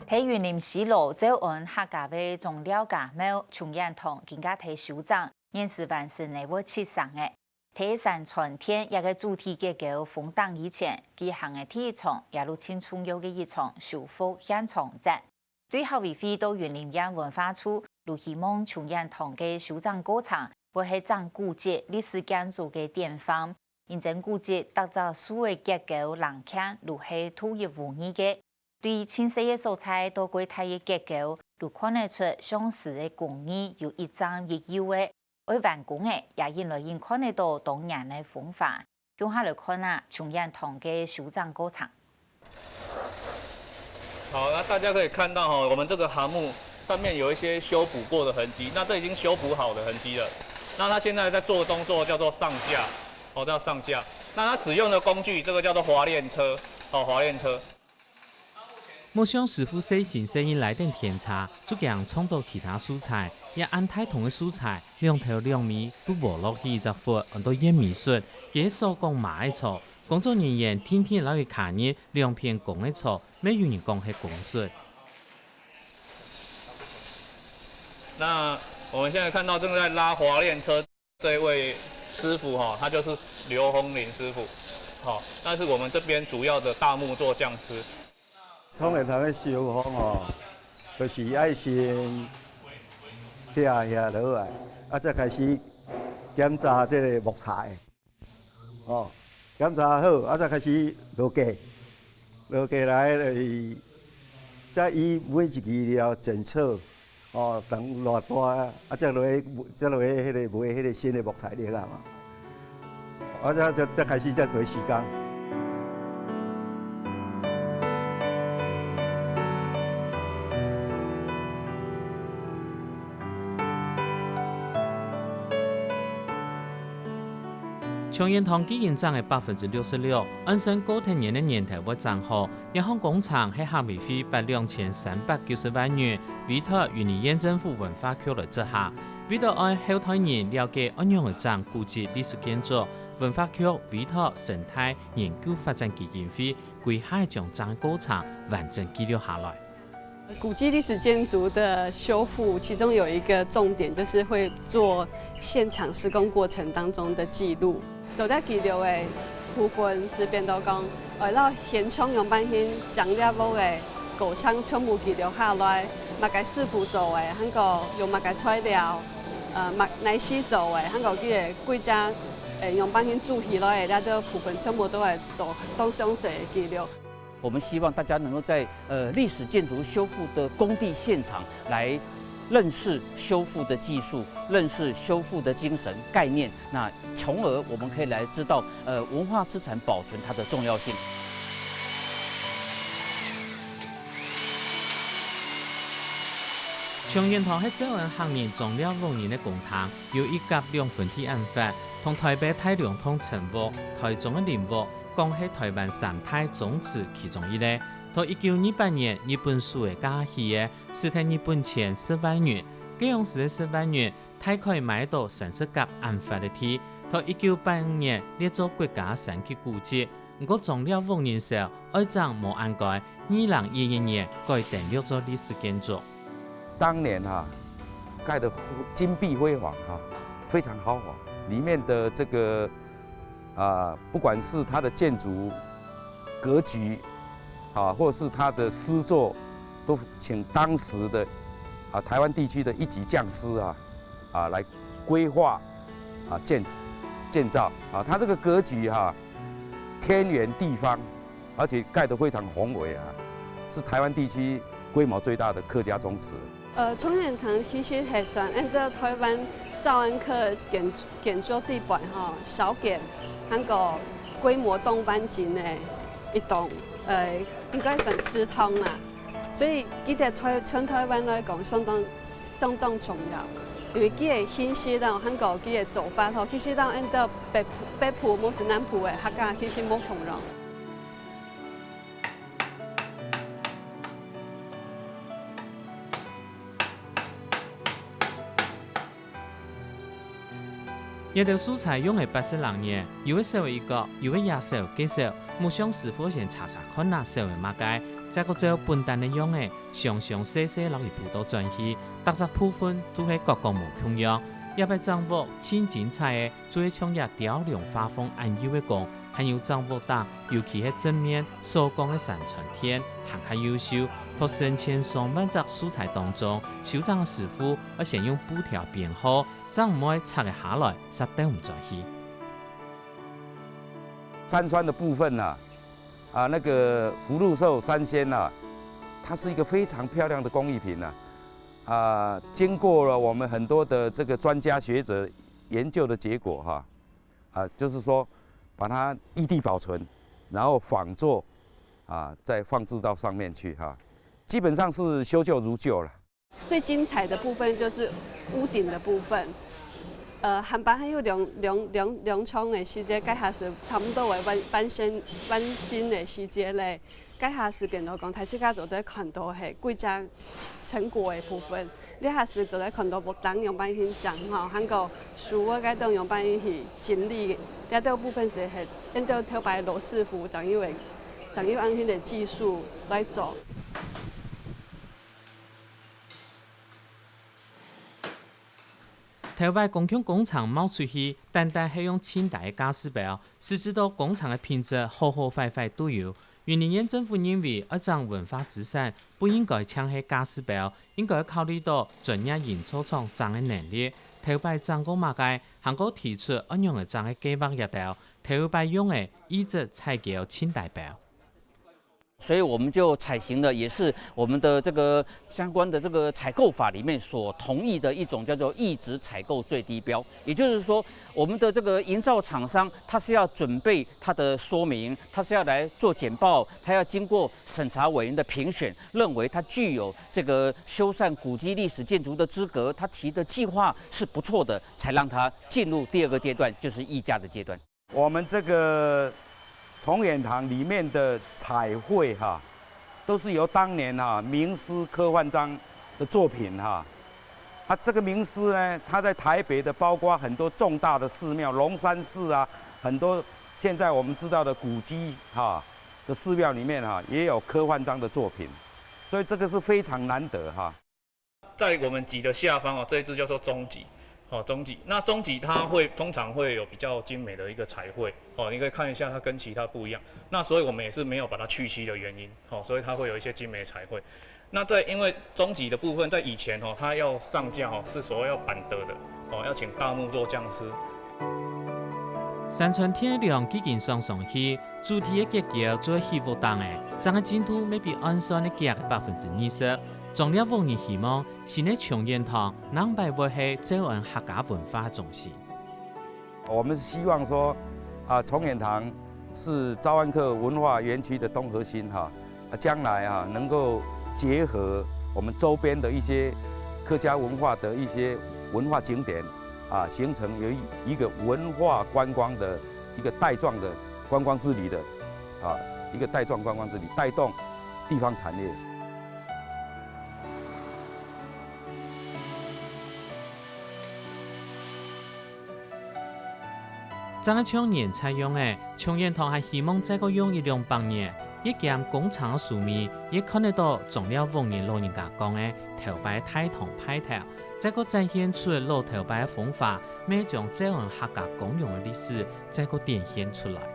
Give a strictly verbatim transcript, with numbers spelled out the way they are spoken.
在雲林西螺詔安客家个張廖家廟，松菸堂今下在修整，年時還係會七成个。在山川殿這个主體結構封頂以前，舉行个第一場，也係盡重要个一場修復現場展。對客委會到雲林縣文化處，就希望松菸堂个修整過程，會係整古蹟歷史建築个典範。因為古蹟逐隻樹个結構零件，就係獨一無二个。 對盡細个所在到蓋大个結構，就看得出上時个工藝有一正一幼个，愛完工个也隱來隱看得到當年个風華。共下來看啊，松菸堂个修整過程。好，那大家可以看到哈，我們這個航木上面有一些修補過的痕跡，那這已經修補好的痕跡了。那它現在在做的動作叫做上架，哦，叫上架。那它使用的工具，這個叫做滑鏈車，哦，滑鏈車。 木匠師傅細心細義來等添差，就驚撞到其他素材，這恁大桶个素材，兩頭兩尾都無落去一隻窟，安到燕尾窟，佢个手講麻个著。工作人員定定摎佢卡入兩片公个著，乜有人講係公窟。那我們現在看到正在拉滑鏈車 這位師傅哈，他就是劉宏林師傅，好，那是我們這邊主要的大木作匠師。松菸堂个修復哦，就是愛先拆下落來，啊，才開始檢查這个木材，哦，檢查好，啊，才開始落架，落架來，呃，再以每一支料檢測， 哦，重偌大啊，啊，才落去，才落去彼个買彼个新的木材料啊嘛。啊，才，才，才開始才落時間。松菸堂既經整个百分之六十六，按算過忒年个年頭會整好， 這項工程係客委會撥兩千三百九十萬元，委託雲林縣政府文化局來執行。為著愛後代人了解仰仔整古蹟歷史建築，文化局委託生態研究發展基金會歸下將整个過程完整記錄下來。古蹟歷史建築的修復，其中有一個重點就是會做現場施工過程當中的記錄。 做得記錄个部分係變到講，愛摎現場樣般形整這屋个過程全部記錄下來，麼个師傅做个，還過用麼个材料，呃，麼，哪時做个，還過佢个規隻，呃，樣般形做起來个，這兜部分全部都會做當詳細个記錄。 我們希望大家能夠在，呃，歷史建築修復的工地現場來認識修復的技術，認識修復的精神概念，那從而我們可以來知道，呃，文化資產保存它的重要性。松菸堂係詔安客人張廖屋人个公廳，有一甲兩分地恁闊，同臺北大龍峒陳屋、臺中个林屋， 講係臺灣三大宗祠其中一个。在一九二八年日本輸个價起个，使忒日本錢十萬銀。該央時个十萬銀，大概買到三十甲恁闊个地。在一九八五年列做國家三級古蹟，毋過張廖屋人愁愛整無恁該，二零二一年改登錄做歷史建築。當年哈，蓋得金碧輝煌哈，非常豪華，裡面的這個 啊，不管是它的建築格局，啊，或是它的詩作，都請當時的，啊，臺灣地區的一級匠師啊，啊，來規劃，啊，建，建造。啊，它這個格局哈，天圓地方，而且蓋得非常宏偉啊，是臺灣地區規模最大的客家宗祠。 呃，松菸堂其實係算𫣆兜臺灣詔安客建，建築底背吼，小建，還過規模當完整个一棟，呃，應該算祠堂啦。所以佢在臺，全臺灣來講，相當，相當重要。因為佢个形式咯，還過佢个做法吼，其實同𫣆兜北部，北部無係南部个客家其實無共樣。 這兜素材用个八十零年，有个少个一角，有个也少个少。木匠師傅先查查看啊，少个麼个，再過照本旦个樣仔，詳詳細細摎佢鋪到轉去，逐隻部分都係各各無共樣。這擺正屋盡精彩个，就係像這雕龍畫鳳恁幼个工，還有正屋頂，尤其係正面所講个山川殿，還較優秀。在成千上萬隻素材當中，修整个師傅愛先用布條編好，正毋會拆个下來，煞鬥毋轉去。山川的部分呢、啊，那個福祿壽三仙啊，它是一個非常漂亮的工艺品啊。啊，经过了我们很多的这个专家学者研究的结果哈，啊，就是说把它异地保存，然后仿做啊，再放置到上面去哈，基本上是修旧如旧了。最精彩的部分就是屋顶的部分。呃，下擺還有兩兩兩兩場的時節，該下是差不多會完完成完成的時節咧。該下是變到講，大自家做得看到係歸隻成果的部分。這下是做得看到屋頂樣般去整吼，還過樹仔該兜樣般去整理，這兜部分是係恁兜頭擺老師傅正有个正有恁樣的技術來做。 頭擺公共工程賣出去，單單係用盡大个價數標，實質到工程个品質好好壞壞都有。雲林縣政府認為，愛整文化資產，不應該淨係價數標，應該考慮到專業營造廠整个能力，頭擺整過麼个，還過提出愛仰仔整个計畫這兜，頭擺用个一直採購盡大標。 所以我们就采行了，也是我们的这个相关的这个采购法里面所同意的一种叫做一直采购最低标，也就是说，我们的这个营造厂商他是要准备他的说明，他是要来做简报，他要经过审查委员的评选，认为他具有这个修缮古迹历史建筑的资格，他提的计划是不错的，才让他进入第二个阶段，就是议价的阶段。 我们这个崇远堂里面的彩绘哈，都是由当年哈名师柯焕章的作品哈。啊，这个名师呢，他在台北的包括很多重大的寺庙，龙山寺啊，很多现在我们知道的古迹哈的寺庙里面哈，也有柯焕章的作品，所以这个是非常难得哈。 在我们级的下方哦，这一支叫做中级，哦，中级。那中级它会通常会有比较精美的一个彩绘，哦，你可以看一下它跟其他不一样。那所以我们也是没有把它去漆的原因，哦，所以它会有一些精美的彩绘。那在因为中级的部分，在以前哦，它要上架哦，是所谓要板德的，哦，要请大木做匠师。山川天个梁既經上上去， 主體个結構做起屋頂个，整个進度乜比按算个遽个百分之二十。張廖屋人希望新个崇遠堂能擺會係詔安客家文化个中心。我们希望说，啊，崇远堂是詔安客文化园区的东核心哈，啊，将来啊能够结合我们周边的一些客家文化的一些文化景点啊，形成有一一个文化观光的一个带状的观光之旅的啊，一个带状观光之旅，带动地方产业。正个像年菜樣仔，崇遠堂還希望再過用一兩百年，越檢工程个壽命，越看得到張廖屋人老人家講个頭擺大堂派頭，再過展現出老頭擺个風華，乜將詔安客家光榮个歷史再過展現出來。